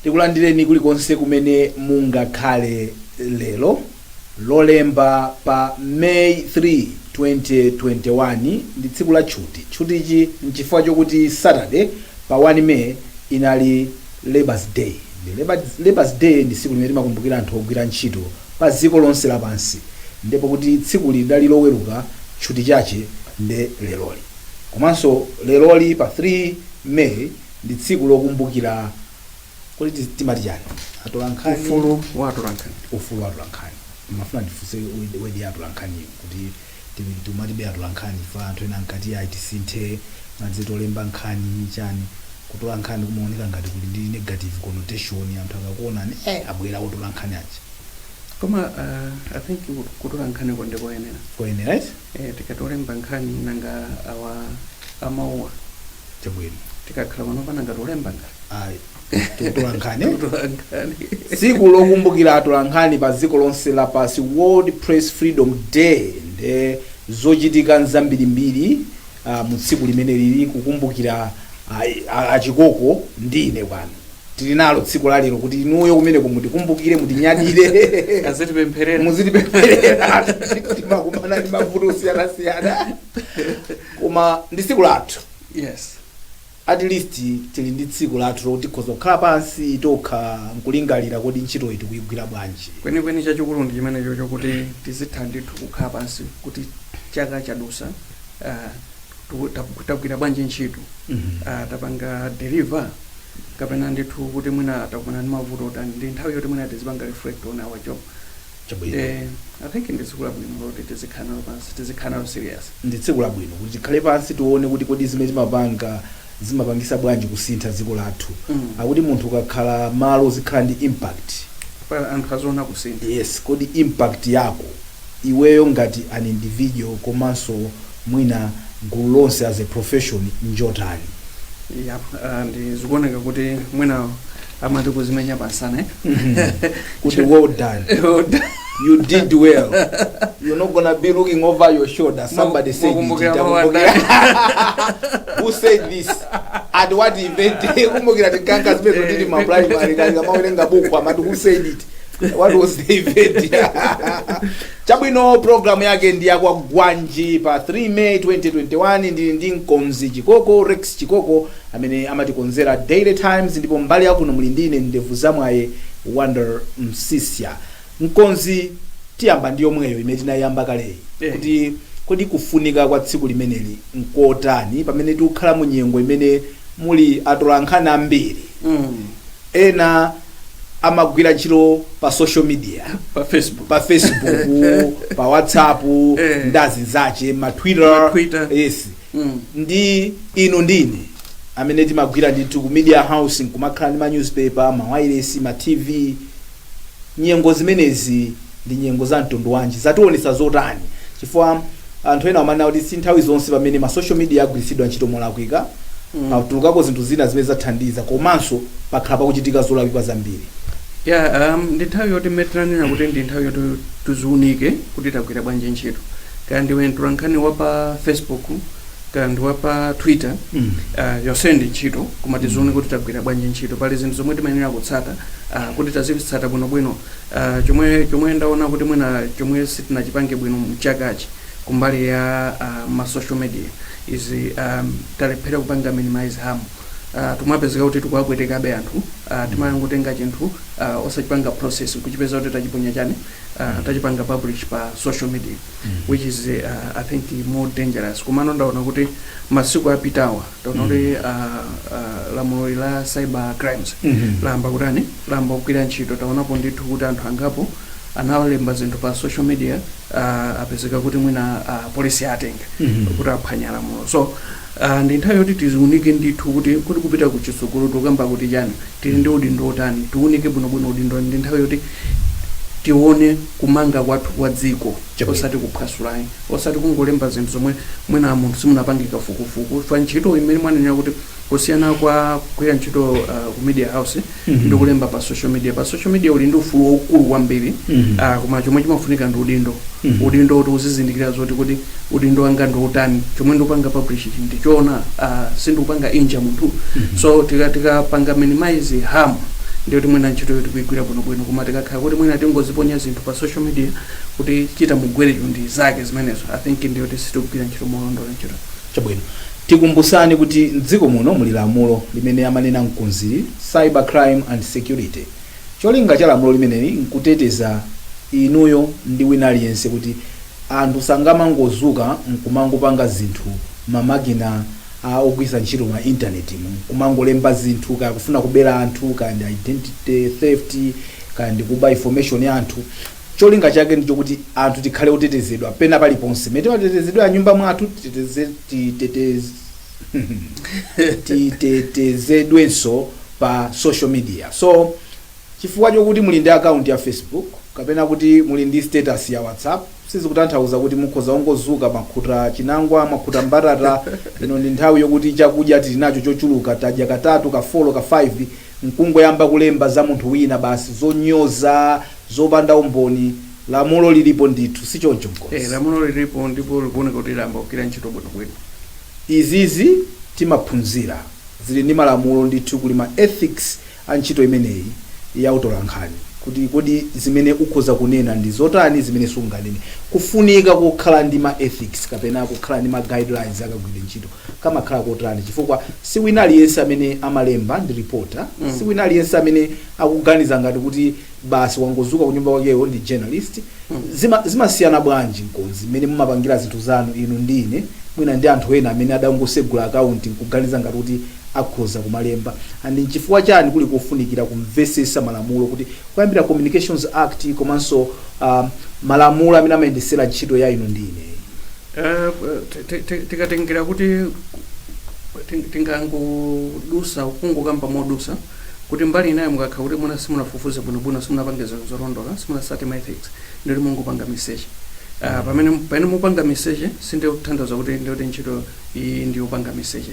Tikulandireni kulikonse kumene mungakhale lero Lolemba pa May 3, 2021. Ndi tsiku la tchuti. Tchutichi nchifukwa chokuti Saturday pa 1 May inali Labour's Day. Ndi Labour's Day ndi tsiku limene timakumbukira anthu ogwira ntchito pa dziko lonse lapansi, ndipo kuti tsiku lidali Loweruka, tchuti chache nde leroli. Komanso leroli pa 3 May ndi tsiku lokumbukira kuti timati chani, atolankhani? Ufulu wa atolankhani. Ufulu wa atolankhani. Mafuna ndifunse word ya atolankhaniyo kuti timatibe atolankhani fa anthu ena ankati ayi, tisinthe madzi tolemba nkhani chani, kutola nkhani kumaoneka ngati kuli ndi negative connotation. Anthu akakuonani, abwera otola nkhani aja. Koma I think kutola nkhani konde koyenera. Koyenera, right? Tikatolemba nkhani, nanga awa amauwa? Chabwino. Tikakhala pano pananga tolemba nkhani? Ayi, tikutola nkhani. Kutola nkhani. Tsiku lokumbukira atolankhani pa dziko lonse lapansi, World Press Freedom Day. Nde zochitika nzambirimbiri mu tsiku limene lili kukumbukira Achikoko ndine pano tili nalo tsiku la lero kuti inuyo kumeneko mutikumbukire, mutinyadire. Azitipempherera. Muzitipempherera, timakumana ndi mavuto osiyanasiyana, koma ndi tsiku lathu. At least tili ndi tsiku lathu lokuti tikhoza kukhala pansi tokha nkulingalira kodi ntchito iyi tikuyigwira bwanji. Kwenikweni chachikulu ndi chimenecho, chokuti tizitha ndithu kukhala pansi kuti chaka chadusa, tagwira bwanji ntchito, tapanga deliver kapena ndithu kuti mwina takumana ndi mavuto otani. Ndi nthawi yoti mwina tizipanga reflect on our job. I think ndi tsiku labwino loti tizikhala nalo pansi, tizikhala nalo serious. Ndi tsiku labwino kuti tikhale pansi, tione kuti kodi zimene timapanga zimapangisa bwanji kusintha dziko lathu. Akuti munthu ukakhala malo uzikhala ndi impact. Pa anthu aziona kusintha. Yes, kodi impact yako iweyo ngati an individual komanso mwina gulu lonse as a profession njotani? Yep, ndi zikuoneka kuti mwina amati kuzimenya pansana, eh? Kuti well done, you did well, you're not gonna be looking over your shoulder, somebody said it. Mwakumbukira mawu. Takumbukira. Who said this at what event? Kumbukira tinkanka zimene tili ma primary kali kamawerenga buku, amati "Who said it? What was the event?" Chabwino, program yake ndi ya Kwagwanji pa 3 May 2021. Ndili ndi mkonzi Chikoko, Rex Chikoko, amene amatikonzera Daily Times, ndipo mbali yakuno muli ndine ndevu zamwaye Wonder Msisya. Mkonzi, tiyamba ndi yomweyo imene tinayamba kaleyi, kuti kodi kufunika kwa tsiku limeneli nkotani pamene tikukhala mu nyengo imene muli atolankhani ambiri, ena amagwira ntchito pa social media? Pa Facebook. Pa Facebook, pa WhatsApp, ndazi zache ma Twitter. Ma Twitter. Yes. Ndi inu ndine amene timagwira ndithu ku media house nkumakhala ndi ma newspaper, ma wireless, ma TV, nyengo zimenezi ndi nyengo za mtundu wanji? Zationetsa zotani? Chifukwa anthu ena amanena kuti si nthawi zonse pamene ma social media agwiritsidwa ntchito molakwika. Patulukako zinthu zina zimene zathandiza, komanso pakhala pakuchitika zolakwika zambiri. Yeah, ndi nthawi yoti mmene tinanena kuti ndi nthawi yoti tiziunike kuti tagwira bwanji ntchito, kaya ndiwe mtolankhani wa pa Facebook, kaya ndi wa pa Twitter, yonse ndi ntchito, koma tizione kuti tagwira bwanji ntchito. Pali zinthu zomwe timayenera kutsata, kuti tazitsata bwinobwino. Chomwe ndaona kuti mwina chomwe sitinachipange bwino mchakachi kumbali ya ma social media izi, talephera kupanga minimize harm. Tumapezeka kuti tikuwapwetekabe anthu. Timangotenga chinthu, osachipanga process, kuchipeza kuti tachiponya chani, tachipanga publish pa social media, which is I think more dangerous. Komano ndaona kuti masiku apitawa ndaona kuti lamulo la cyber crimes layamba kutani, layamba kugwira ntchito. Taonapo ndithu kuti anthu angapo analemba zinthu pa social media, apezeka kuti mwina polisi atenga kuti aphwanya lamulo. So ndi nthawi yoti tiziunike ndithu kuti kupita kuchitsogolo tikamba kuti chani, tili ndi udindo otani, tiunike bwinobwino udindo. Ndi nthawi yoti tione kumanga kwathu kwa dziko, osati kuphwasulayi, osati kungolemba zinthu zomwe mwina munthu simunapange kafukufuku fa ntchito imene mwanenera kuti kusiyana kwa kugwira ntchito ku media house ndi kulemba pa social media. Pa social media uli ndi ufulu waukulu kwambiri, koma chomwe chimafunika ndi udindo. Udindo kuti uzizindikira zoti kuti udindo wanga ndi utani, chomwe ndikupanga publish ichi ndichoona, sindikupanga injure munthu. So tikapanga minimize harm, Ndiyoti mwina ntchitoyo tikuigwira bwinobwino. Koma tikakhala kuti mwina tingoziponya zinthu pa social media kuti chita mugwerecho ndi zake zimenezo, I think ndiyoti sitikugwira ntchito molondola ntchito. Chabwino, tikumbusani kuti mdziko muno muli lamulo limene amanena mkunziri Cyber Crime and Security. Cholinga cha lamulo limeneli nkuteteza inuyo ndi wina aliyense, kuti anthu sangamangozuka nkumangopanga zinthu mamakina a ogwiritsa ntchito ma intaneti mu, kumangolemba zinthu, kaya kufuna kubera anthu, kaya ndi identity theft, kaya ndi kuba information ya anthu. Cholinga chake ndi chokuti anthu tikhale otetezedwa pena paliponse mene timatetezedwa nyumba mwathu, titetezedwenso pa social media. So chifukwa chokuti muli ndi account ya Facebook kapena kuti muli ndi status ya WhatsApp, sizikutanthauza kuti mukhoza kungozuka, makhuta chinangwa, makhuta mbatata, ino ndi nthawi yokuti chakudya tili nacho chochuluka, tadya katatu, ka 4, ka 5, mkungoyamba kulemba za munthu wina basi, zonyoza, zopanda umboni. Lamulo lilipo ndithu, si choncho, mkonzi? Eh, lamulo lilipo ndipo likuoneka kuti lamba kugwira ntchito bwinobwino. Izizi timaphunzira, zili ndi malamulo ndithu. Kuli ma ethics a ntchito imeneyi ya utolankhani, kuti kodi zimene ukhoza kunena ndi zotani, zimene sunganene. Kufunika kukhala ndi ma ethics kapena kukhala ndi ma guidelines akagwidwe ntchito kamakhala kotani? Chifukwa si wina aliyense amene amalemba ndi reporter, si wina aliyense amene akuganiza ngati kuti basi wangozuka kunyumba kwakeyo ndi journalist. Zimasiyana bwanji, mkonzi, mmene mumapangira zinthu zanu inu ndi ine, mwina ndi anthu ena amene adangosegula akaunti nkuganiza ngati kuti akhoza kumalemba? And nchifukwa chani kuli kofunikira kumvesesa malamulo, kuti kuyambira Communications Act komanso malamulo amene amayendesera ntchito ya inu ndi ine? Tikatengera kuti tingangodusa kungokamba modusa kuti mbali inayo, mukakhala kuti muna simunafufuze bwinobwino, simunapange zinthu zolondola, simunasate ma ethics, ndikuti mungopanga message. Pamene mupanga message, sindikutanthauza kuti ndikuti ntchito iyi ndiyopanga message.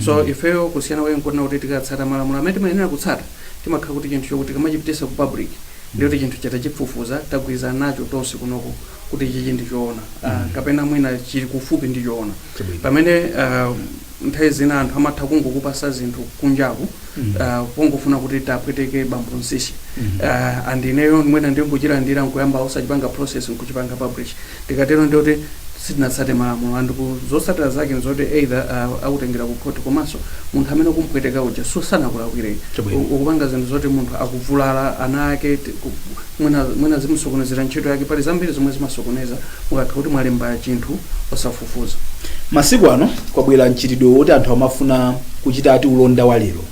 So ifeyo kusiyana kwake nkuona kuti tikatsata malamulo amene timayenera kutsata, timakhala kuti chinthu chokuti tikamachipitisa ku public, ndikuti chinthu chatachifufuza, tagwirizana nacho tonse kunoko kuti ichichi ndi choona, kapena mwina chili kufupi ndi choona. Pamene nthawi zina anthu amatha kungokupasa zinthu kunjaku, kungofuna kuti tapweteke bambo Msisha, and ineyo mwina ndingochilandira nkuyamba usachipanga process nkuchipanga publish. Tikatero ndikuti sitinatsate malamulo, and zotsatira zake nzoti either akutengera ku court, komanso munthu amene ukumpweteka uja so sanakulakwire. Ukupanga zinthu zoti munthu akuvulala, ana ake mwina zimusokonezera ntchito yake. Pali zambiri zomwe zimasokoneza mukakhala kuti mwalemba chinthu osafufuza. Masiku ano kwabwera mchitidwe woti anthu amafuna kuchita ati ulonda wa lero.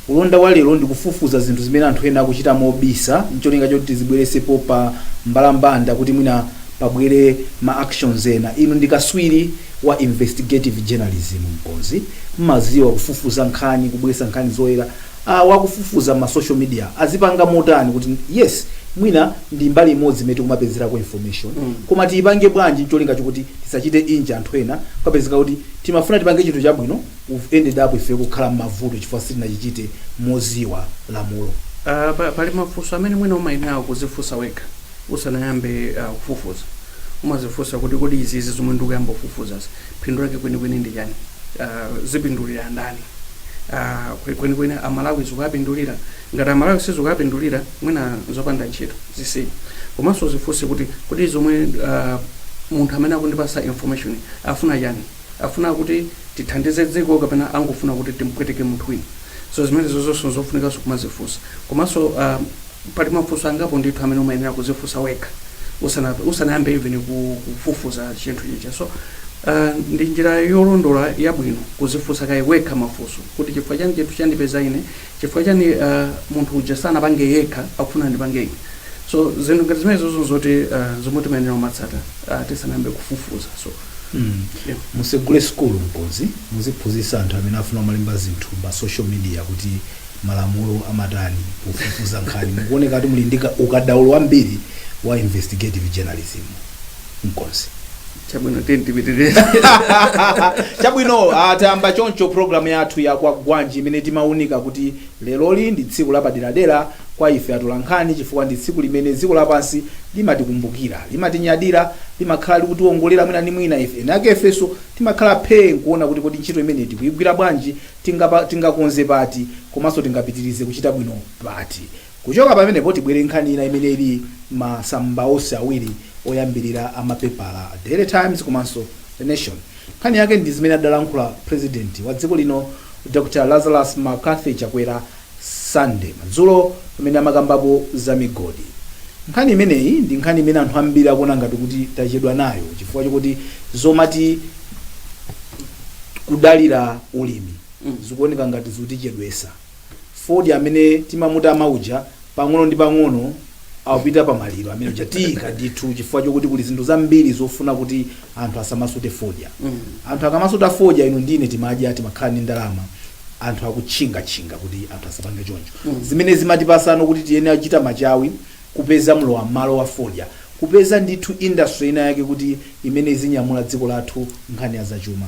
Ulonda wa lero ndi kufufuza zinthu zimene anthu ena akuchita mobisa, ncholinga choti tizibweresepo pa mbalambanda kuti mwina pabwere ma actions ena. Inu ndi kaswiri wa investigative journalism, mkonzi, mmaziwa kufufuza nkhani, kubweresa nkhani zoyera. Wakufufuza ma social media azipanga motani kuti yes, mwina ndi mbali imodzi imene tikumapezerako information, koma tiyipange bwanji ncholinga chokuti tisachite injure anthu ena, kapezeka kuti timafuna tipange chinthu chabwino, we've ended up ife kukhala m'mavuto chifukwa sitinachichite moziwa lamulo? Pali mafunso amene mwina umayenera kuzifunsa wekha usanayambe kufufuza. Umazifunsa kuti kodi izizi zomwe ndikuyamba kufufuzazi, phindu lake kwenikweni ndi chani? Zipindulira ndani? Kwenikweni Amalawi zikuyapindulira? Ngati Amalawi sizikuyapindulira, mwina zopanda ntchito, zisiye. Komanso zifunse kuti kodi zomwe munthu amene akundipasa information afuna chani? Afuna kuti tithandize dziko kapena angofuna kuti timpweteke munthu wina? So zimene zonse zofunikanso kumazifunsa. Komanso pali mafunso angapo ndithu amene umayenera kuzifunsa wekha usanayambe even kufufuza chinthu chicha. So ndi njira yolondola yabwino kuzifunsa kaye wekha mafunso kuti chifukwa chani chinthu chandipeza ine? Chifukwa chani munthu uja sanapange yekha, akufuna ndipange ine? So zinthu ngati zimene zozo zoti zomwe timayenera kumatsata tisanayambe kufufuza. So yeah. Musegule sukulu, mkonzi, muziphunzitsa anthu amene afuna kumalemba zinthu pa social media kuti malamulo amatani pofufuza nkhani. Mukuoneka kuti muli ndi ukadaulo wambiri wa investigative journalism, mkonzi. Chabwino, tipitirire. Chabwino, tayamba choncho programu yathu ya Kwagwanji, imene timaunika kuti leroli ndi tsiku lapaderadera. Kwa ife atolankhani, chifukwa ndi tsiku limene dziko lapansi limatikumbukira, limatinyadira, limakhala likutiwongolera mwina ndi mwina. Ife eni ake ifenso timakhala phee nkuona kuti kodi ntchito imene tikuyigwira bwanji, tingakonze pati, komanso tingapitirize kuchita bwino pati. Kuchoka pamenepo tibwere nkhani ina imene ili masamba onse awiri oyambirira amapepala, Daily Times komanso The Nation. Nkhani yake ndi zimene adalankhula President wa dziko lino, Dr Lazarus McCarthy Chakwera, Sunday madzulo pamene amakambapo za migodi. Nkhani imeneyi ndi nkhani imene anthu ambiri akuona ngati kuti tachedwa nayo, chifukwa chokuti zomati kudalira ulimi zikuoneka ngati zikutichedwesa. Fodya amene timamuta amauja, pang'ono ndi pang'ono akupita pamaliro amene uja tiyika ndithu, chifukwa chokuti kuli zinthu zambiri zofuna kuti anthu asamasute fodya. Anthu akamasuta fodya, inu ndine timadya, timakhala ndi ndalama. Anthu akutchingatchinga kuti anthu asapange choncho. Zimene zimatipasano kuti tiyene achita machawi kupeza mlowa malo wa fodya, kupeza ndithu industry ina yake kuti imene izinyamula dziko lathu. Nkhani ya zachuma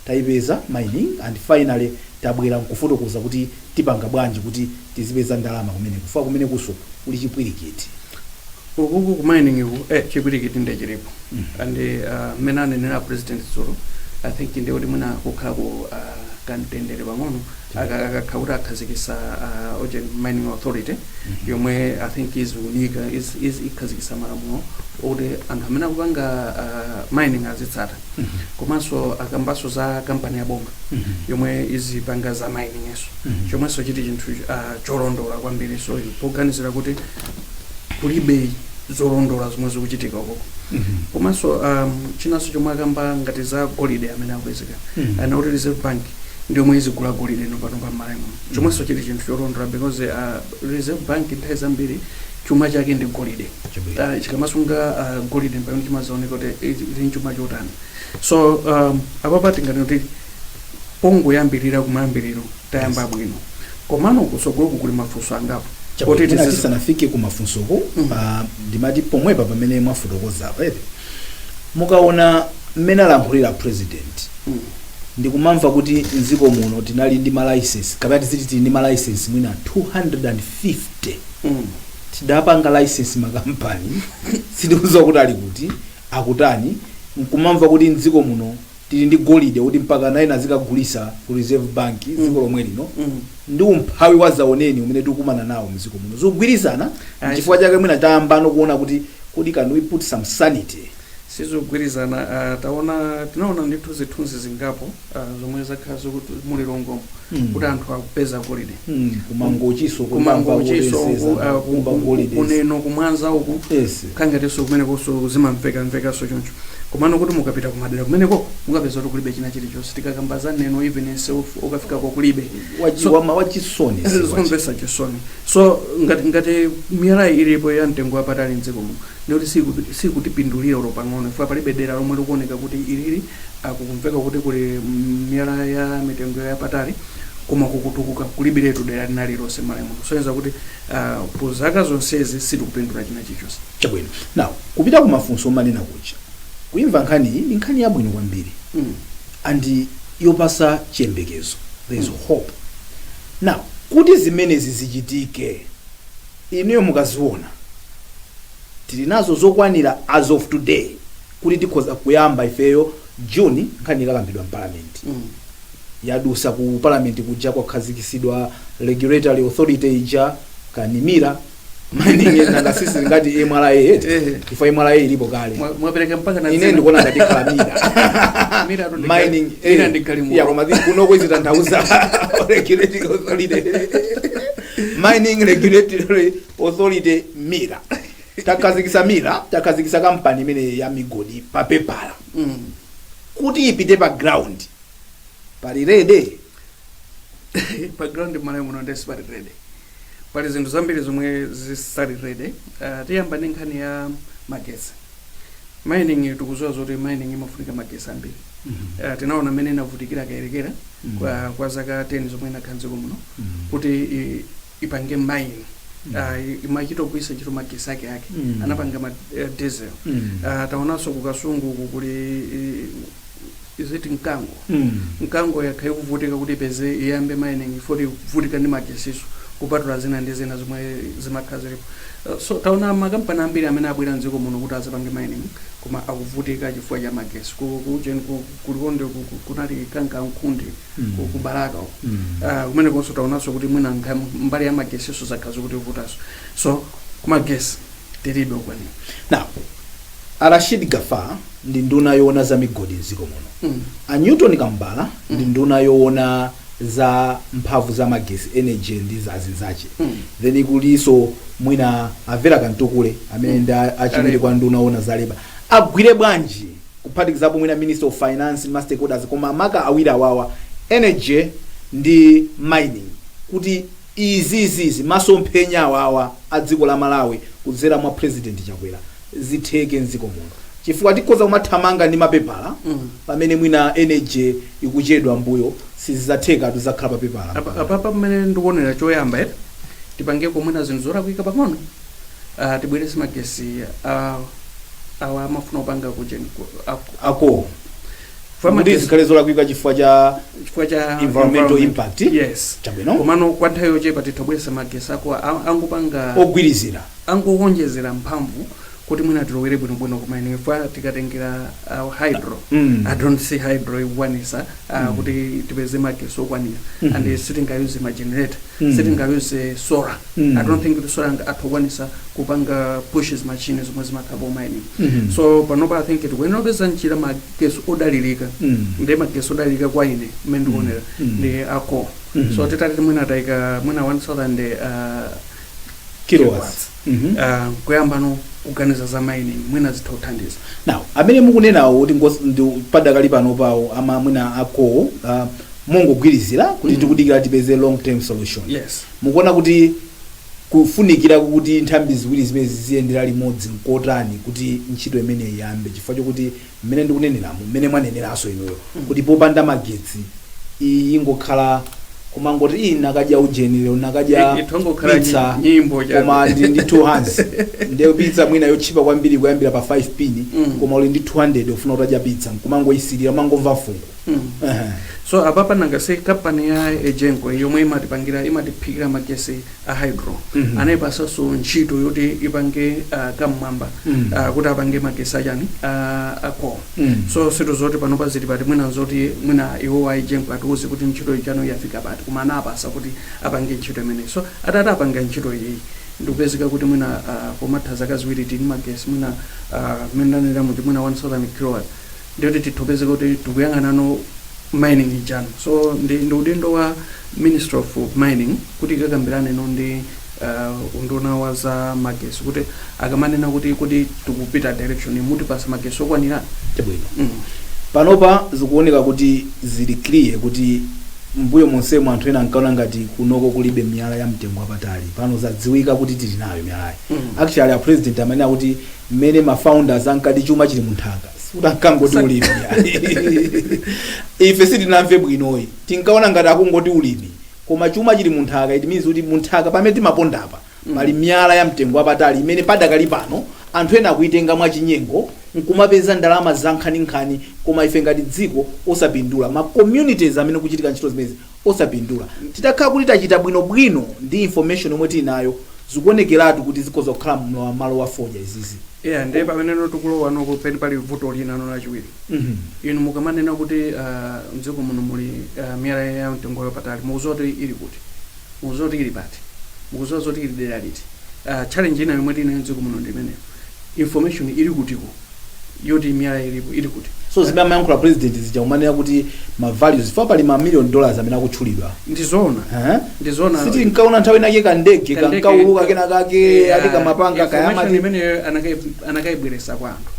tayipeza, mining, and finally tabwera nkufotokoza kuti tipanga bwanji kuti tizipeza ndalama kumene kufa kumene kuso kuli chipwirikiti. Ukuku ku mining iku, chipwirikiti ndiye chilipo. And mmene anenera President dzulo, I think ndiye kuti mwina kukhalako kamtendere pang'ono akakhala kuti akhazikisa ojen mining authority yomwe I think iziunika ikhazikisa malamulo okuti anthu amene akupanga mining azitsata. Komanso akambaso za kampani ya boma yomwe izipanga za mining eso, chomwenso chiti chinthu cholondola kwambiri. So poganizira kuti kulibe zolondola zomwe zikuchitika ukoko. Komanso chinanso chomwe akamba ngati za golide amene akupezeka, ana kuti Reserve Bank ndi yomwe izigula golide ino pano pamalawi muno, chomwenso chili chinthu cholondola because Reserve Bank nthawi zambiri chuma chake ndi golide. Chikamasunga golide pamene chimazaoneka kuti ili chuma chotani. So apapa tingati kuti pongoyambirira, kumayambiriro tayamba bwino, komano kutsogoloku kuli mafunso angapo poti tisanafike ku mafunsoko, ndimati pomwepa pamene mwafotokoza apa ere, mukaona mmene alankhulira President, ndikumamva kuti mdziko muno tinali ndi ma license, kapena tiziti tili ndi ma license mwina 250. Tidapanga license makampani, sindikudziwa kuti ali kuti, akutani. Nkumamva kuti mdziko muno tili ndi golide kuti mpaka naye azikagulisa ku Reserve Bank dziko lomwe lino, ndi umphawi wa zaoneni umene tikukumana nawo mdziko muno, zikugwirizana? Chifukwa chake mwina tayambano kuona kuti kodi can we put some sanity? Sizikugwirizana. Taona, tinaona ndithu zithunzi zingapo zomwe zakhala zikuti mulilongomo kuti anthu akupeza golide. Kumangochiso. Kumangochiso uku, kumba golide. Kuneno kumwanza uku, khangatinso kumenekonso zimamvekamvekanso choncho. Komano kuti mukapita kumadera kumeneko mukapeza kuti kulibe china chilichonse. Tikakamba za Neno, even nsewu ukafikako kulibe. Wachisoni. Zomvetsa chisoni. So ngati miyala ilipo ya mtengo wapatali mdziko muno, ndikuti sikutipindulira ulo pang'ono, chifukwa palibe dera lomwe likuoneka kuti ilili akukumveka kuti kuli miyala ya mitengo yapatali, koma kukutukuka kulibiretu dera lina lilonse m'Malawi muno. Soyenza kuti ku zaka zonsezi sitikupindula china chilichonse. Chabwino. Now kupita ku mafunso omanena kuja, kuimva nkhaniyi ndi nkhani yabwino kwambiri and yopasa chiyembekezo, there is hope. Now kuti zimenezi zichitike, inuyo mukaziona, tili nazo zokwanira as of today kuti tikhoza kuyamba ifeyo June nkhani ikakambidwa mparliament? Yadusa ku parliament kuja, kwakhazikisidwa regulatory authority ija kanimira mining, nanga sisi ngati MRA? Chifukwa MRA ilipo kale. Mwapereka mpaka na Ine dzina. ndikuona ngati khala MIRA. MIRA tu ndi mining. MIRA ndi galimoto. Ya, koma kunoko izitanthauza regulatory authority, Mining Regulatory Authority, MIRA. Takhazikisa MIRA, takhazikisa kampani imene ya migodi pa pepala. Kuti ipite pa ground, pali ready? Pa ground Malawi muno ndi sipali ready. Pali zinthu zambiri zomwe zisali ready. Tiyamba ndi nkhani ya magetsi. Mining, tikudziwa zoti mining imafunika magetsi ambiri. Tinaona mmene inavutikira Kayelekera kwa zaka 10 zomwe inakhala mdziko muno kuti ipange mine, imachita kugwiritsa ntchito magetsi ake ake. Anapanga ma diesel. Taonanso kukasungu uku kuli iziti Mkango. Mkango yakha ikuvutika kuti ipeze, iyambe mining ifoti ikuvutika ndi magesiso. Kupatula zina ndi zina zomwe zimakhala zilipo. So taona makampani ambiri amene abwera mdziko muno kuti azapange mining, koma akuvutika chifukwa cha magesi. Kulikonde kunali Kangankunde, ku Balaka uko. Kumene konso taonanso kuti mwina mbali ya magesiso zakhala zikutivutanso. So kumagesi tilibe okwanira. Now, a Rashid Gafar ndi nduna yoona za migodi mdziko muno. A Newton Kambala ndi nduna yoona za mphamvu za magesi, energy ndi zazinzache. Then kuliso mwina a Vera Kamtukule amene ndi achiwiri kwa nduna yoona za labour. Agwire bwanji, kuphatikizapo mwina Minister of Finance ndi ma stakeholders, koma maka awiri awawa, energy ndi mining, kuti izizizi, masomphenya awawa a dziko la Malawi kudzera mwa President Chakwera, zitheke mdziko muno? Chifukwa tikhoza kumathamanga ndi mapepala pamene mwina energy ikuchedwa mbuyo, sizidzatheka, tizakhala papepala. Apapa pamene ndikuonera, choyamba ere tipangeko mwina zinthu zolakwika pang'ono, tibwerese magesi awa amafuna kupanga kucheni ako kuti zikhale zolakwika chifukwa cha chifukwa cha environmental impact. Yes. Chabwino. Komano kwa nthawi yochepa titha magesi ako angopanga ogwirizira, angowonjezera mphamvu kuti mwina tilowere bwinobwino kumene ifwa tikatengera hydro. I don't see hydro ikukwanisa kuti tipeze magesi okwanira and sitingayuze ma generator, sitingayuze solar. I don't think kuti solar atha kukwanisa kupanga push machine zomwe zimakhala mining. So panopa I think tikuyenera kupeza njira, magesi odalirika. Ndi magesi odalirika kwa ine mmene ndikuonera ndi ako. So titati mwina tayika mwina 1000 kilowatts, kuyamba no kuganiza za mining, mwina zitha kuthandiza. Now, amene mukunenawo kuti ndi padakali pano pawo ama mwina ako mungogwirizira kuti tikudikira tipeze long term solution. Yes. Mukuona kuti kufunikira kuti nthambi ziwiri zimene ziziyendera limodzi nkotani kuti ntchito imene iyambe? Chifukwa chokuti mmene ndikuneneramo, mmene mwaneneranso inuyo, kuti popanda magetsi iyi ingokhala kumangoti iyi nakadya ujeni lero, nakadya Itongokhala pizza, nyimbo chabe. Koma ndi 2 hands, ndiye pizza mwina yotchipa kwambiri kuyambira pa 5 pini, koma uli ndi 200, ufuna utadya pizza nkumangoyisilira, umangomva fungo. Ehe. So apapa nangase kampani ya Egenco yomwe imatipangira, imatiphikira magesi a hydro, anayipasanso ntchito yoti ipange kam'mwamba kuti apange magesi achani, a coal. So situ zoti panopa zili pati, mwina zoti mwina iwo a Egenco atiuze kuti ntchito ichano yafika pati, koma anapasa kuti apange ntchito imeneyi. So atati apanga ntchito iyi, ndikupezeka kuti mwina pomatha zaka 2 tili magesi mwina mmene ndanena muti mwina 1000 kilowatt, ndiyoti tithopezeka kuti tikuyang'anano mining ijano. So ndi udindo wa Minister of Mining kuti ikakambirane no ndi unduna wa za magesi kuti akamanena kuti tikupita direction, mutipasa magesi okwanira. Chabwino. Panopa zikuoneka kuti zili clear kuti mbuyo monsemo anthu ena ankaona ngati kunoko kulibe miyala ya mtengo wapatali. Pano zadziwika kuti tili nayo miyalayi. Actually, a President amanena kuti mmene ma founders ankati chuma chili munthaka, sikuti ankangoti ulimi. Ife sitinamve bwinoyi, tinkaona ngati akungoti ulimi, koma chuma chili munthaka, it means kuti munthaka pamene timapondapa pali miyala ya mtengo wapatali imene padakali pano anthu ena akuitenga mwachinyengo nkumapeza ndalama za nkhaninkhani, koma ife ngati dziko osapindula, ma communities amene kuchitika ntchito zimenezi osapindula. Titakhala kuti tachita bwinobwino ndi information yomwe tili nayo, zikuonekeratu kuti zikhoza kukhala malo wa fodya izizi. Yeah, ndiye pamene tikulowa noko peni pali vuto lina no lachiwiri. Inu mukamanena kuti mdziko muno muli miyala ya mtengo wapatali, mukudziwa kuti ili kuti? Mukudziwa kuti ili pati? Mukudziwa zoti ili dera liti? Challenge ina yomwe tili nayo mdziko muno ndi imeneyo: information ili kutiko yoti miyala ilipo, ili kuti? So zimene amayankhula President zija, kumanena kuti ma values fa pali ma million dollars amene akutchulidwa. Ndizoona. Eh? Ndizoona. Siti nkaona nthawi inake kandege Kandege- kankauluka kena kake, ati kamapanga information kayamati. Imeneyo anakayibweresa kwa anthu.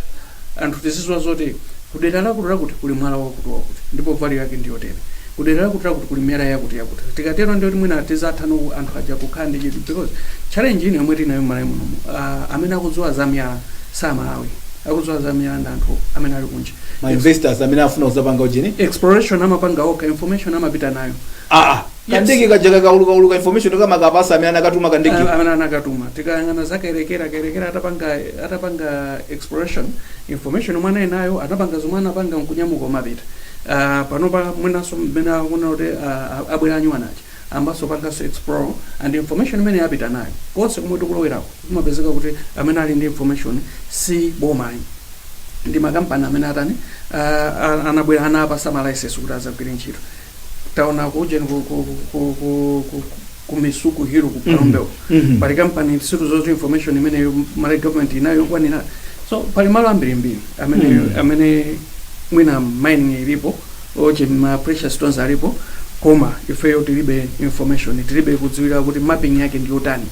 Anthu tizidziwa zoti kudera lakuti lakuti kuli mwala wakuti wakuti ndipo value yake ndiyotere, kudera lakuti lakuti kuli miyala yakuti yakuti. Tikatero ndiyo kuti mwina tizatha no anthu aja kukhala ndi chidwi, because challenge ino yomwe tinayo m'Malawi munomu, amene akudziwa za miyala sa Malawi. Akudziwa za miyala ndi anthu amene ali kunja, ma investors amene afuna kuzapanga ujeni. Exploration amapanga okha, information amapita nayo. Ah, kandege kaja kakaulukauluka, information kamakapasa amene anakatuma kandege. Amene anakatuma. Tikayang'ana za Kayelekera, Kayelekera atapanga exploration, information omwe anali nayo, anapanga zomwe anapanga nkunyamuka umapita. Panopa mwinanso mmene akuna kuti abwera anyuwanachi Ambaso panganso explore, and information imene yapita nayo konse komwe tikulowerako, kumapezeka kuti amene ali ndi information si bomayi, ndi makampani amene atani, anabwera, anapasa ma license kuti azagwire ntchito. Taona kujeni ku Misuku Hill ku Phalombe, pali kampani situ zoti information imeneyo Malawi government inayo yokwanira. So pali malo ambirimbiri amene amene mwina mining ilipo, oche ma precious stones alipo, koma ifeyo tilibe information, tilibe kudziwira kuti mapping yake ndi yotani.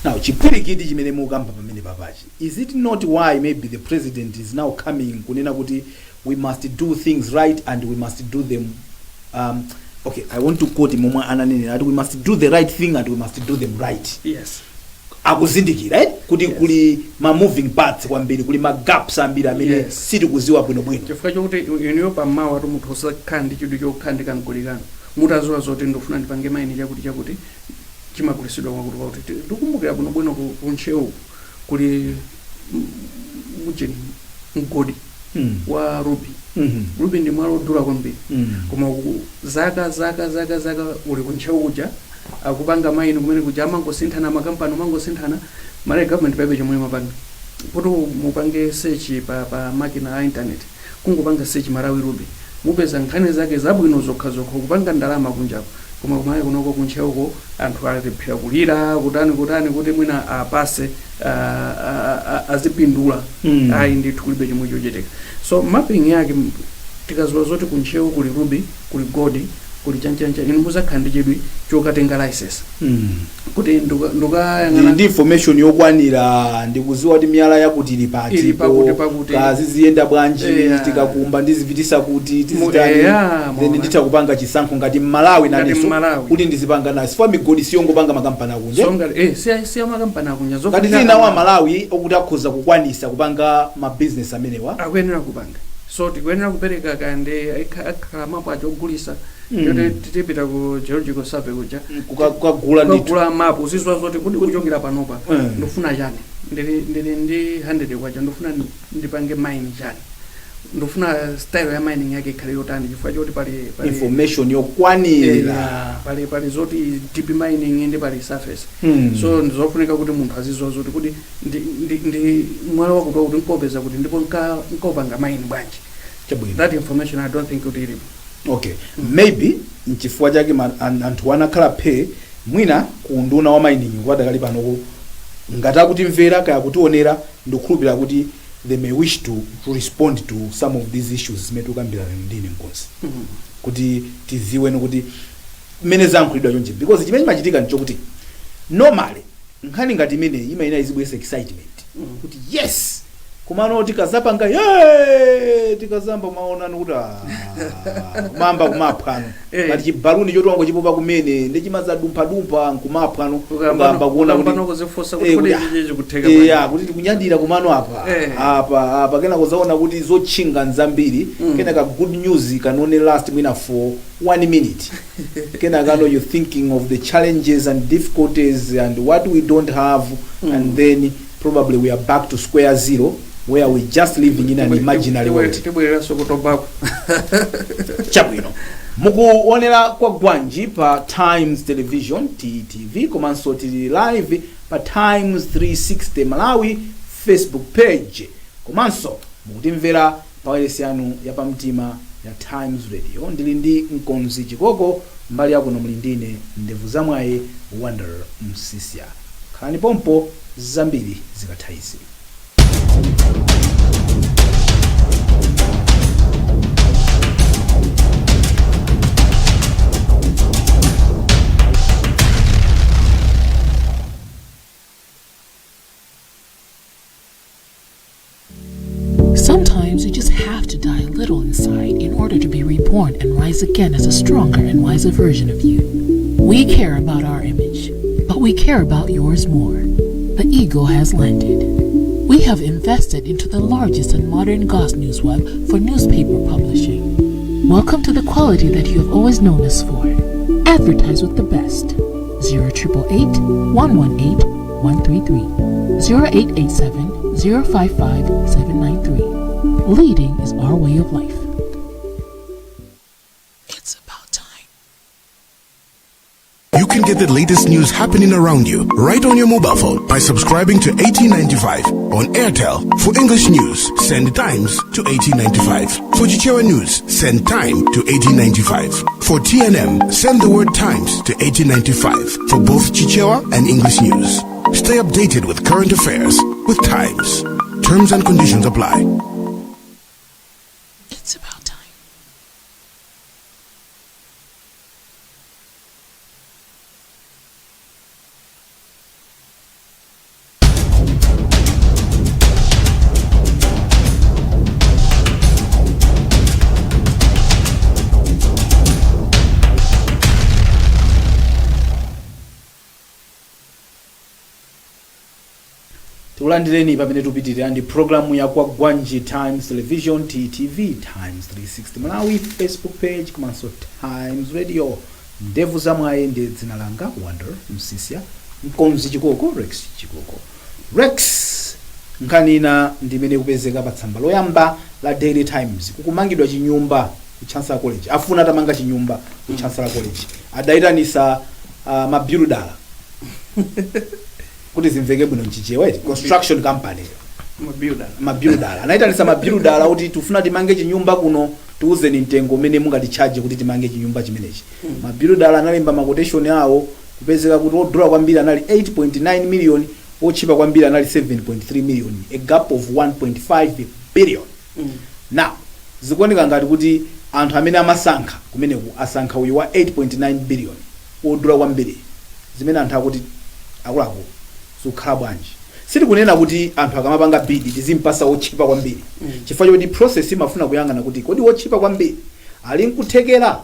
Now, chipwirikiti chimene mukamba pamene papachi, is it not why maybe the president is now coming kunena kuti we must do things right and we must do them, okay, I want to quote momwe ananenera, ati we must do the right thing and we must do them right? Yes. Akuzindikira, eh? Kuti Yes. kuli ma moving parts kwambiri, kuli ma gaps ambiri amene sitikuziwa bwinobwino. Chifukwa chokuti inuyo pammawa tu munthu osakhala ndi chidwi chokhala ndi kamgulirano, mutaziwa zoti ndofuna ndipange mine chakuti chakuti chimagulisidwa mwakuti kwakuti. Ndikumbukira bwinobwino ku Ntcheu kuli mujeni mgodi wa ruby. Ruby ndi mwala odula kwambiri, koma zaka zaka zaka zaka uli ku Ntcheu kuja akupanga mine kumene kuja, amangosinthana makampani, amangosinthana. Malawi government paibe chomwe mapanga. Kuti mupange search pa makina a internet, kungopanga search Malawi ruby, mupeza nkhani zake zabwino zokha zokha, kupanga ndalama kunjako. Koma kumalawi kunoko kuntcheuko anthu alephera kulira kutani kutani kuti mwina apase azipindula. Ayi ndithu, kulibe chomwe chochitika. So mapping yake, tikaziwa zoti kuntcheu kuli ruby, kuli gold, kuli chanchancha, inu muzakhala ndi chidwi chokatenga license kuti ndukayang'ana. Ndili ndi information yokwanira, ndikuziwa kuti miyala yakuti ili pati, Ili pakuti, pakuti. Kaziziyenda bwanji, tikakumba ndizipitisa kuti, tizitani, then Maona. nditha kupanga chisankho ngati Mmalawi Ngati nanenso Mmalawi. kuti ndizipanga nayo, sifukwa migodi siyongopanga makampani akunja. So ngati siya makampani akunja. Ngati tili nawo Amalawi okuti akhoza kukwanisa kupanga ma business amenewa. Akuyenera kupanga. So tikuyenera kupereka kande akhala mapu aja ogulisa, yoti tipita ku Geological Survey kuja Kukagula ndithu. Kukagula mapu, uzizwa zoti kuti kuchokera panopa ndikufuna chani, ndili ndi 100 kwacha, ndikufuna ndipange mine chani, ndikufuna style ya mining yake ikhale yotani, chifukwa choti pali information yokwanira. Pali zoti deep mining ndi pali surface. So ndizofunika kuti munthu azizwa zoti kuti ndi mwala wakuti wakuti nkopeza kuti, ndipo nkopanga mine bwanji. Chabwino. That information I don't think kuti ilipo. Okay, maybe nchifukwa chake anthu anakhala phe. Mwina ku nduna wa mining kwadakali panoko, ngati akutimvera kaya kutionera, ndikukhulupirira kuti they may wish to respond to some of these issues zimene tikukambirana ndine mkonzi, kuti tiziweno kuti mmene zankhulidwa chonchi, because chimene chimachitika nchokuti normally nkhani ngati imeneyi imayina izibwesa excitement kuti yes, kumano tikazapanga ye, tikazamba maonano kuti ah, kumamba kumaphwano ngati chibaluni choti wangochipopa kumene ndi chimazadumphadumpha nkumaphwano, ukamba kuona kuti kuzifunsa kuti kuti, kodi ichi chikutheka eh, bwanji? Kuti tikunyadira kumano apa apa kenako zaona kuti zotchinga nzambiri. Kenaka good news can only last mwina for one minute. Kenaka no, you're thinking of the challenges and difficulties and what we don't have, and then probably we are back to square zero where we just living in an imaginary world. Tibwereranso ku tobacco. Chabwino, mukuonera kwa gwanji pa Times Television, TTV, komanso tili live pa Times 360 Malawi Facebook page, komanso mukutimvera pa wailesi yanu yapamtima ya Times Radio. Ndili ndi Mkonzi Chikoko, mbali yakuno muli ndine ndevu zamwayi Wonder Msisya. Khalani pompo, zambiri zikatha izi. Sometimes you just have to die a little inside in order to be reborn and rise again as a stronger and wiser version of you. We care about our image, but we care about yours more. The Eagle has landed. We have invested into the largest and modern Goss News web for newspaper publishing. Welcome to the quality that you have always known us for. Advertise with the best. 0888 118 133 0887 055 793. Leading is our way of life. It's about time. can get the latest news happening around you right on your mobile phone by subscribing to 1895 on Airtel. For English news, send Times to 1895. For Chichewa News, send Time to 1895. For TNM, send the word Times to 1895 for both Chichewa and English news. Stay updated with current affairs with Times. Terms and conditions apply. It's about time. Tikulandireni pamene tupitirira ndi programu ya Kwagwanji, Times Television, TTV, Times 360 Malawi Facebook page komanso Times Radio. Ndevu zamwayi ndi dzina langa, Wonder Msisya, mkonzi Chikoko, Rex Chikoko. Rex, nkhani ina ndimene kupezeka pa tsamba loyamba la Daily Times, kukumangidwa chinyumba ku Chancellor College. Afuna atamanga chinyumba ku Chancellor College, adayitanisa mabuilder, kuti zimveke bwino mchichewa, construction company. Mabuilder. Mabuilder, anayitanisa mabuilder kuti tifuna timange chinyumba kuno, tiuzeni mtengo umene mungaticharge kuti timange chinyumba chimenechi. Mabuilder analemba ma quotation awo, kupezeka kuti odula kwambiri anali 8.9 million, otchipa kwambiri anali 7.3 million, a gap of 1.5 billion. Now zikuoneka ngati kuti anthu amene amasankha kumeneku asankha uyu wa 8.9 billion, odula kwambiri, zimene anthu akuti akuluakulu, zikukhala bwanji? Sitikunena kuti anthu akamapanga bid tizimpasa wotchipa kwambiri, chifukwa choti process imafuna kuyang'ana kuti kodi wotchipa kwambiri ali nkuthekera?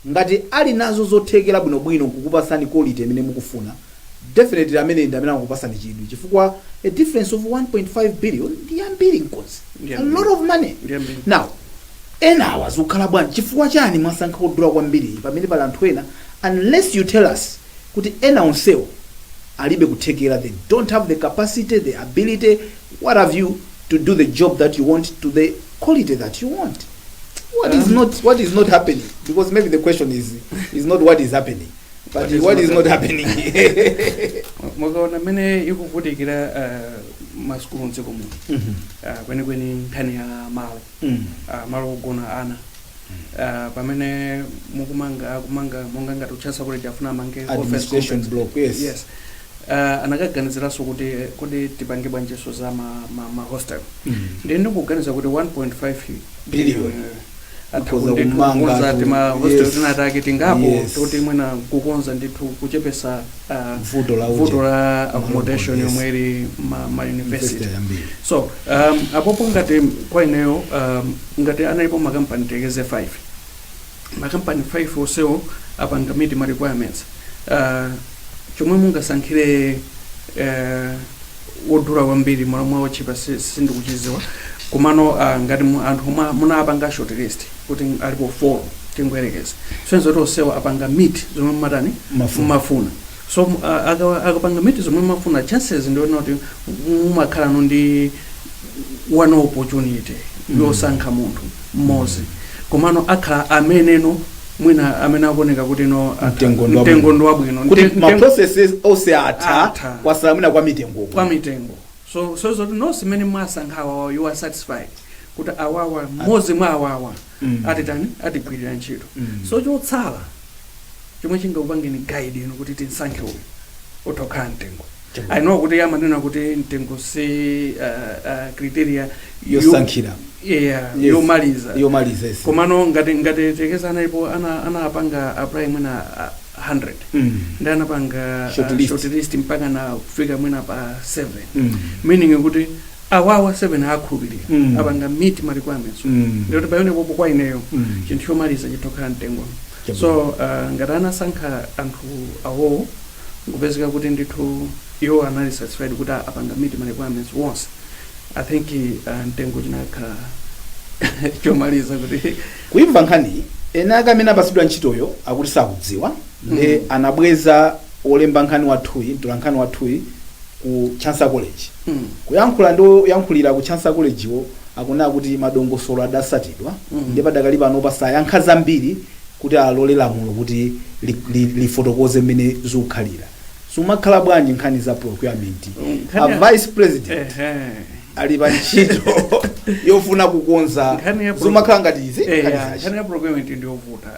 Ngati ali nazo zothekera bwinobwino kukupasani quality imene mukufuna, definitely amene ndi amene akukupasani chidwi, chifukwa a difference of 1.5 billion ndi yambiri, mkonzi. Ndi A yambiri. lot of money. Ndi yambiri. Now enawa zikukhala bwanji? Chifukwa chani mwasankha kudula kwambiri pamene pali anthu ena? Unless you tell us kuti ena onsewo alibe kuthekera, they don't have the capacity, the ability, what have you, to do the job that you want to the quality that you want. What is not, what is not happening? Because maybe the question is not what is happening, but What is what not is not happening. Mukaona mmene ikuvutikira masukulu mdziko muno, kwenikweni nkhani ya malo, malo ogona ana, pamene mukumanga, akumanga monga ngati Chancellor College afuna amange office administration complex. Block, yes. Yes, anakaganiziranso kuti tipange bwanjiso za ma hostel. Ndiye ndikuganiza kuti 1.5 billion. Atha Kukonza kundithu kumanga kukonza tima hostel tinatake tingapo, kuti mwina kukonza ndithu kuchepesa vuto la vuto la accommodation yes. yomwe ili ma university. University yambiri. So apopo ngati kwa ineyo, ngati analipo makampani tekeze 5, makampani 5 onsewo apanga meet ma requirements, chomwe mungasankhire wodula kwambiri mwala mwa otchipa sindikuchiziwa. Komano ngati anthu munapanga short list kuti alipo 4, tingoyerekeza, sonzo kuti onsewo apanga meet zomwe mumatani? Mafuna. Mumafuna. So akapanga meet zomwe mumafuna, chances ndiona kuti mumakhalano ndi one opportunity yosankha munthu mmodzi. Komano akhala ameneno mwina amene akuoneka kuti no Mtengo ndi mtengo ndi wabwino. Kuti ma processes onse atha, Atha. kwasala mwina kwa mitengo. Kwa mitengo. So zoti nonse mmene mwasankha awawa, you are satisfied kuti awawa, mmodzi mwa awawa atitani, atigwirira ntchito. So chotsala chomwe chingakupangeni guide inu kuti tinsankhe uyu utokhala mtengo. I know kuti amanena kuti mtengo si criteria yosankhira. Yeah, Yes. yomaliza. Yomaliza, yes. Komano ngati tekeza analipo anapanga apply mwina 100, ndi anapanga short list. Short list mpaka na kufika mwina pa 7, Mm. meaning kuti awawa 7 akhulupirira, apanga meet ma requirements. Ndikuti pamene popo kwa ineyo, chinthu chomaliza chitokhala mtengo. Chabwino. So ngati anasankha anthu awowo, nkupezeka kuti ndithu iwo anali satisfied kuti apanga meet ma requirements onse, I think mtengo chinakhala chomaliza kuti Kuimva nkhani, ena ake amene apasidwa ntchitoyo akuti sakudziwa, ndi anabweza olemba nkhani wathuyi, mtola nkhani wathuyi ku Chancellor College, kuyankhula ndi oyankhulira ku Chancellor College wo, akunena kuti madongosolo adasatidwa, ndi padakali pano pasayankha zambiri. Kuti alole lamulo kuti lifotokoze mmene zikukhalira, sumakhala bwanji nkhani za procurement? A vice president ali pa ntchito yofuna kukonza. Nkhani ya Zimakhala ngati izi nkhani zachi. Nkhani ya procurement ndiyovuta.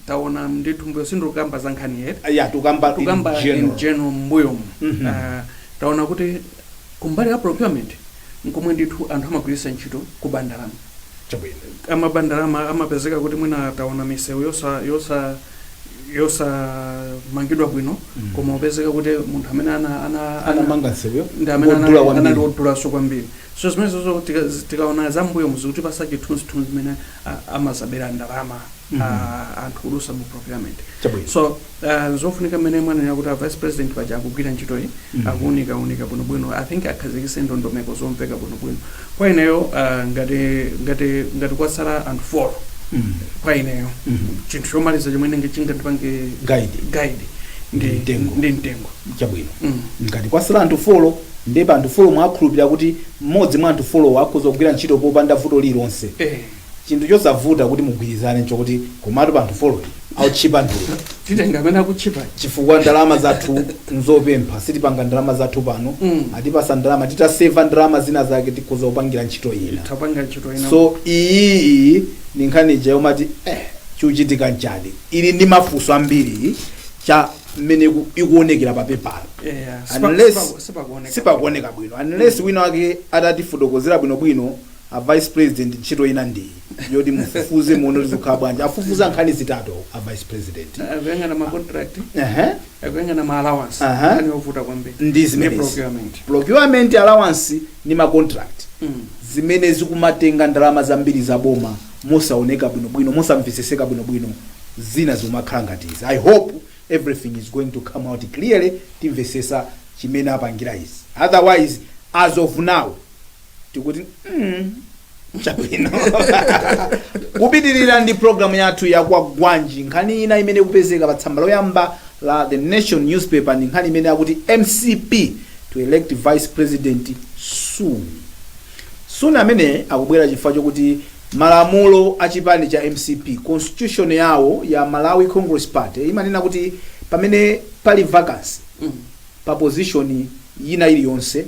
Taona ndithu mbuyo, sindikukamba za nkhani yetu. Ya, tukamba in Tukamba in general. general mbuyomu. Taona kuti kumbali ya procurement nkomwe ndithu anthu amagwiritsa ntchito kuba ndalama. Amaba ndalama, amapezeka kuti mwina taona misewu yosamangidwa bwino, koma upezeka kuti munthu amene anamanga nsewuyo ndi amene wodula kwambiri. Anali wodulanso kwambiri. So zimenezozo tikaona za mbuyo muzikutipasa chithunzithunzi zimene amazabera ndalama anthu kudutsa mu procurement. So zofunika mmene mwanena kuti a vice president paja akugwira ntchitoyi, akuunika unika bwinobwino. I think akhazikitse ndondomeko zomveka bwinobwino. Kwa ineyo, ngati kwatsala anthu 4, kwa ineyo chinthu chomaliza chomwe nenge chingandipange guide guide ndi Ndi mtengo. Ndi mtengo. Chabwino. Ngati kwasala anthu 4, ndiye pa anthu 4 mwakhulupirira kuti mmodzi mwa anthu 4 akhoza kugwira ntchito popanda vuto lililonse, chinthu chosavuta kuti mugwirizane nchokuti komatu pa anthu 4 autchipa ndulo. Titenga amene akutchipa. Chifukwa ndalama zathu nzopempha, sitipanga ndalama zathu pano. Atipasa ndalama, titaseva ndalama zina zake tikhoza kupangira ntchito ina. Tapanga ntchito ina. So iyi ni nkhani ija yomati chikuchitika nchani, ili ndi mafunso ambiri cha mmene ikuonekera pa pepala. Yeah, sipakuoneka. Sipakuoneka bwino unless wina wake atatifotokozera bwinobwino. A vice president, ntchito ina ndiyi yoti mufufuze, muone kuti zikukhala bwanji. Afufuza nkhani zitatu a vice president. Akuyang'ana ma contract, Ehe. akuyang'ana ma allowance, nkhani yovuta kwambiri, ndi zimenezi. Procurement. Procurement, allowance ndi ma contract, zimene zikumatenga ndalama zambiri za boma mosaoneka bwinobwino, mosamveseseka bwinobwino. Zina zimakhala ngati izi. I hope everything is going to come out clearly, timvesesa chimene apangira izi. Otherwise, as of now, tikuti chabwino. Kupitirira ndi programu yathu ya Kwagwanji, nkhani ina imene ikupezeka pa tsamba loyamba la The Nation newspaper ndi nkhani imene akuti MCP to elect vice president soon. Soon amene akubwera chifukwa chokuti malamulo a chipani cha MCP, constitution yawo ya Malawi Congress Party, imanena kuti pamene pali vacancy pa position ina iliyonse,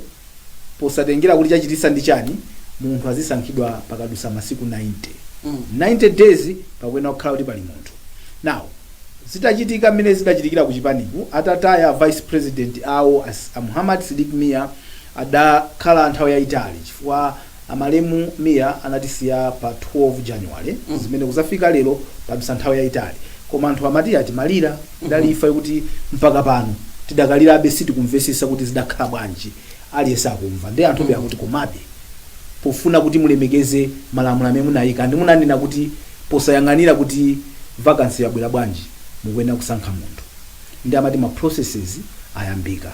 posatengera kuti chachitisa ndi chani, munthu azisankhidwa pakadusa masiku 90. 90 days pakuyenera kukhala kuti pali munthu. Now, zitachitika mmene zidachitikira ku chipaniku, atataya vice president awo a Muhammad Sidik Mia, adakhala nthawi yayitali, chifukwa amalemu Mia anatisiya pa 12 January, zimene kuzafika lero padusa nthawi yayitali. Koma anthu amati atimalira idali imfa kuti mpaka pano tidakalirabe, sitikumvesesa kuti zidakhala bwanji. Aliyense akumva ndi anthu akuti komabe pofuna kuti mulemekeze malamulo amene munayika ndi munanena kuti posayang'anira kuti vacancy yabwera bwanji, mukuyenera kusankha munthu, ndi amati ma processes ayambika,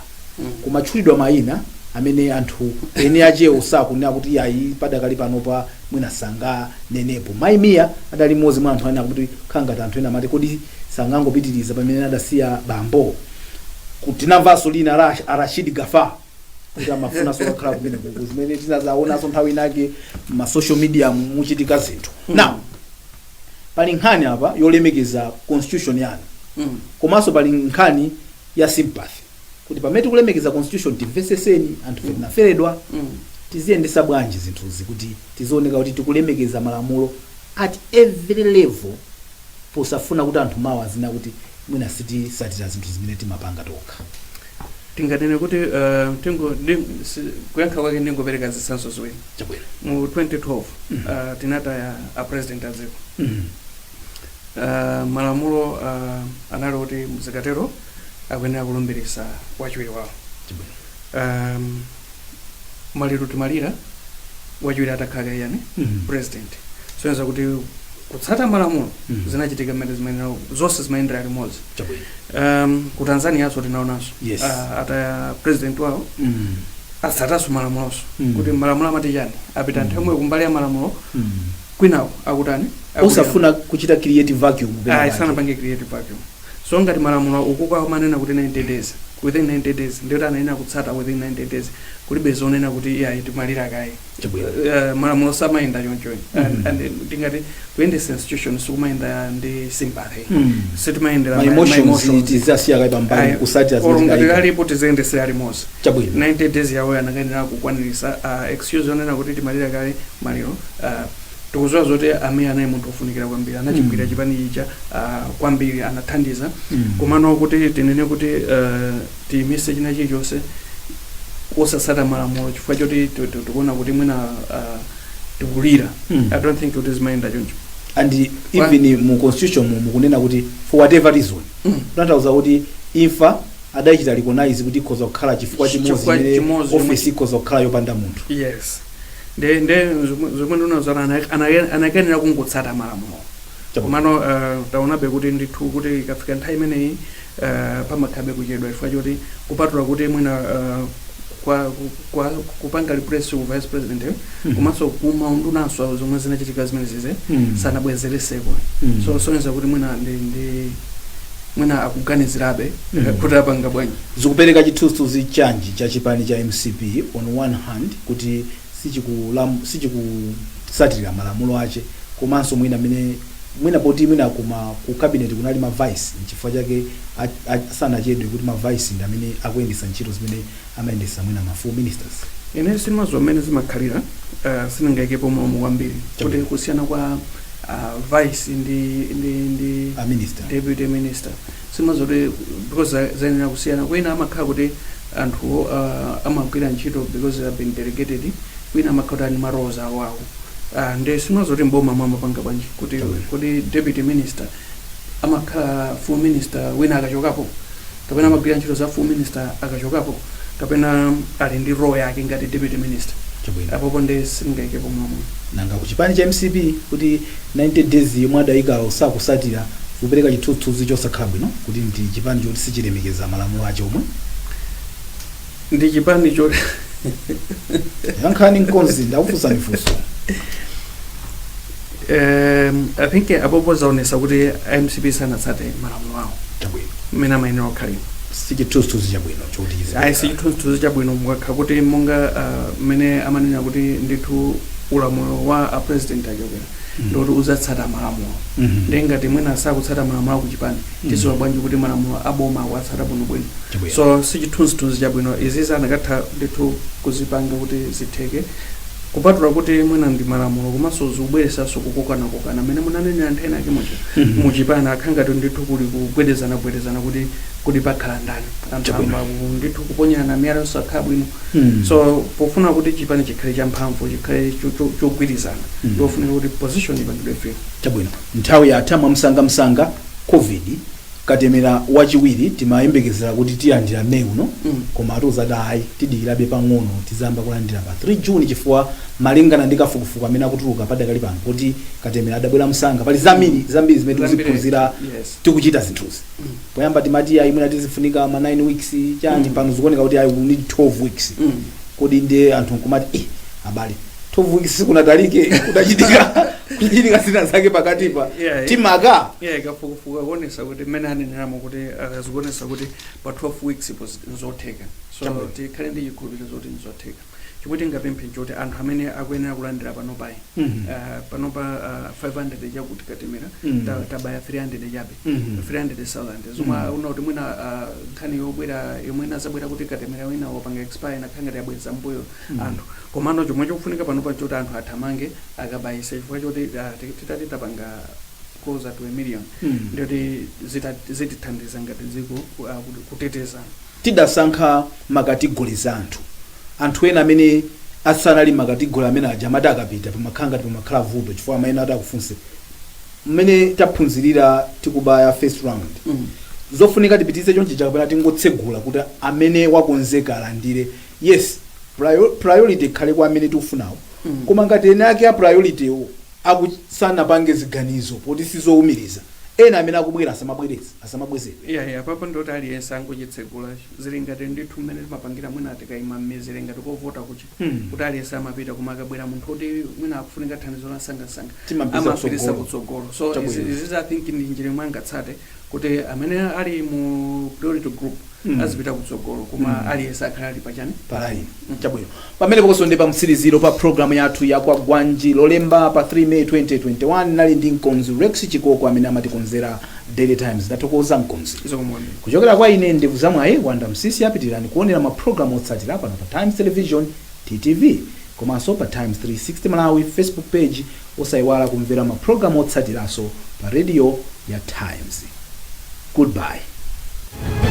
kumatchulidwa mayina amene anthu ene achewo sakunena kuti ayi, padakali panopa mwina sanganenepo. Mayi Mia adali mmodzi mwa anthu ena akuti khala ngati anthu ena amati kodi sangangopitiriza pamene adasiya bambo? Tinamvanso lina la a Rashid Gafar kuti amafunanso kukhala kumene kuku, zimene tinazaonanso nthawi inake ma social media muchitika zinthu. Now, pali nkhani apa yolemekeza constitution yanu, komanso pali nkhani ya sympathy kuti pamene tikulemekeza constitution, timveseseni anthu fe tinaferedwa, tiziyendesa bwanji zinthuzi kuti tizioneka kuti tikulemekeza malamulo at every level, posafuna kuti anthu mawa azina kuti mwina sitisatira zinthu zimene timapanga tokha? Tinganene kuti kuyankha kwake ndingopereka zitsanzo ziwiri. Chabwino. Mu 2012 tinataya a president a dziko. Malamulo anali kuti zikatero akuyenera kulumbirisa wachiwiri wawo. Maliro timalira wachiwiri atakhala yani? President. Soyenza kuti kutsata malamulo zinachitika mmene zimene zonse zimayendera limodzi. Ku Tanzaniaso tinaonanso ataya president wawo, atsatanso malamuloso kuti malamulo amati chani, apita nthawi imwe kumbali ya malamulo, kwinawo akutani? Osafuna kuchita create vacuum pena Ayi, pake. Sanapange create vacuum. So ngati malamulo ukuko amanena kuti 90 days, Within 90 days, ndiyoti anayenera kutsata within 90 days. Kulibe zonena kuti iyayi, timalira kaye. Malamulo samayenda choncho. And tingati kuyendesa institution sikumayenda ndi sympathy, sitimayendera ma emotions, tizasiya kayi pambali kusatira olo zimene ngati tidayika. alipo, tiziyendesera limodzi. 90 days yawo anakayenera kukwanirisa. Excuse yonena kuti timalira kale maliro, tikudziwa zoti amene anali munthu ofunikira kwambiri, anachigwira chipani icha kwambiri, anathandiza. Komano kuti tinene kuti tiyimise china chilichonse osatsata malamulo chifukwa choti tikuona kuti mwina tikulira, I don't think kuti zimayenda choncho. And even mu constitution mu mukunena kuti for whatever reason, kutanthauza kuti imfa adachita recognize kuti ikhoza kukhala chifukwa chimodzi Chifukwa chimene chimodzi office ikhoza kukhala yopanda munthu. Yes, nde zomwe ndinazana, anakenera kungotsata malamulo. Komano taonabe kuti ndithu kuti ikafika nthawi imeneyi pamakhabe kuchedwa chifukwa choti kupatula kuti mwina kwa kupanga replace ku vice president, komanso kumaundunanso zomwe zinachitika zimene zize sanabwezereseko. So soneza kuti mwina ndi mwina akuganizirabe kuti apanga bwanji. Zikupereka chithunzithunzi chanji cha chipani cha MCP, on one hand kuti sichikusatirira malamulo ache, komanso mwina mene mwina poti mwina kuma ku cabinet kunali ma vice, nchifukwa chake sanachedwe kuti ma vice ndi amene akuyendesa ntchito zimene amayendesa mwina ma full ministers? Ine sindimadziwa mmene zimakhalira, sindingayikepo mulomo kwambiri kuti kusiyana kwa vice ndi a minister, deputy minister, sindimadziwa kuti because zayenera kusiyana. Kwina amakhala kuti anthu amagwira ntchito because they have been delegated, kwina amakhala kuti ali ma roles awo awo. Ndi sindimadziwa kuti mboma mwamapanga bwanji kuti kuti deputy minister amakhala full minister wina akachokapo, kapena amagwira ntchito za full minister akachokapo, kapena ali ndi role yake ngati deputy minister. Apopo ndi sindingayikepo mulomo. Nanga ku chipani cha MCP, kuti 90 days yomwe adayikawo sakusatira, kupereka chithunzithunzi chosakhala bwino kuti ndi chipani choti sichilemekeza malamulo ache omwe? Ndi chipani cho Yankhani mkonzi, ndakufunsani funso. I think apopo zaonesa kuti MCP sanatsate malamulo awo mmene amayenera kukhalira. Si chithunzithunzi chabwino choti Ayi, si chithunzithunzi chabwino. Mukakha kuti monga mmene amanena kuti ndithu ulamuliro wa a president achokera ndikuti uzatsata malamulo, ndi ngati mwina sakutsata malamulo akuchipani, tidziwa bwanji kuti malamulo aboma akuwatsata bwinobwino? So si chithunzithunzi chabwino. Izizi anakatha ndithu kuzipanga kuti zitheke, kupatula kuti mwina ndi malamulo, komanso zikubweresanso kukokanakokana mmene munanenera nthena ake muja muchipani, akhala ngati ndithu kuli kugwedezana-gwedezana kuti pakhala ndani, anthu amba ndithu kuponyerana miyala yosakhala bwino. So pofuna kuti chipani chikhale champhamvu, chikhale chogwirizana, ndiofunika kuti position ipangidwe fill. Chabwino, nthawi yatha. Mwamsangamsanga, COVID katemera wachiwiri timayembekezera kuti tilandira Meyi uno, koma atiuza kuti ayi, tidikirabe pang'ono, tizayamba kulandira pa 3 June, chifukwa malingana ndi kafukufuku amene akutuluka padakali pano kuti katemera adabwera msanga. Pali zambiri zambiri zimene tikuziphunzira tikuchita zinthuzi. Poyamba timati ayi, mwina tizifunika ma 9 weeks chanji, pano zikuoneka kuti ayi, we need 12 weeks. Kodi ndiye anthu nkumati, eh, abale, 12 weeks sikunatalike, kudachitika zina zake pakatipa. Timaka Yeah, kafukufuku akuonesa kuti mmene aneneramo kuti zikuonesa kuti pa 12 weeks ipo nzotheka. So tikhale ndi chikhulupiriro zoti nzotheka. Chomwe tingapemphe nchoti anthu amene akuyenera kulandira panopayi, panopa 500 chakuti katemera, tabaya 300 chabe, 300,000 zomwe una kuti mwina nkhani yobwera yomwe inazabwera kuti katemera wina wapanga expire inakhala ngati yabweza mbuyo anthu. Komano chomwe chikufunika panopa nchoti anthu athamange akabayise, chifukwa choti titati tapanga closer to a million, ndiyoti zitithandiza ngati dziko kuteteza. Tidasankha ma categories a anthu. Anthu ena amene asanali ma category amene aja amati akapita pamakhala ngati pamakhala vuto, chifukwa amene ati akufunse mmene taphunzirira tikubaya first round, zofunika tipitirize chonchi kapena tingotsegula kuti amene wakonzeka alandire? Yes, priority ikhale kwa amene tikufunawo, koma ngati ene ake a priority wo sanapange ziganizo, poti sizowumiriza, ena amene akubwera asamabwereze, asamabwezedwe? Yeah, papo ndoti aliyense angochitsegula. Zili ngati ndithu mmene timapangira mwina tikayima mmizere ngati kovota kuchi, kuti aliyense amapita, koma akabwera munthu kuti mwina akufunika thandizo la msangamsanga, Timapita amapitisa kutsogolo. Kutsogolo. So izi I think ndi njira imwe angatsate kuti amene ali mu priority group Azipita kutsogolo, koma aliyense akhala ali pachani? Pa line. Chabwino, pamene pokonso ndi pa mtsiriziro pa programu yathu ya Kwagwanji, Lolemba pa 3 May 2021. Nali ndi mkonzi Rex Chikoko amene amatikonzera Daily Times. Ndathokoza, mkonzi. Zikomo. Kuchokera kwa ine, ndevu zamwayi Wanda Msisi, apitirani kuonera mapulogalamu otsatira pano pa Times Television, TTV, komanso pa Times 360 Malawi Facebook page. Osayiwala kumvera mapulogalamu otsatiranso pa radio ya Times. Goodbye.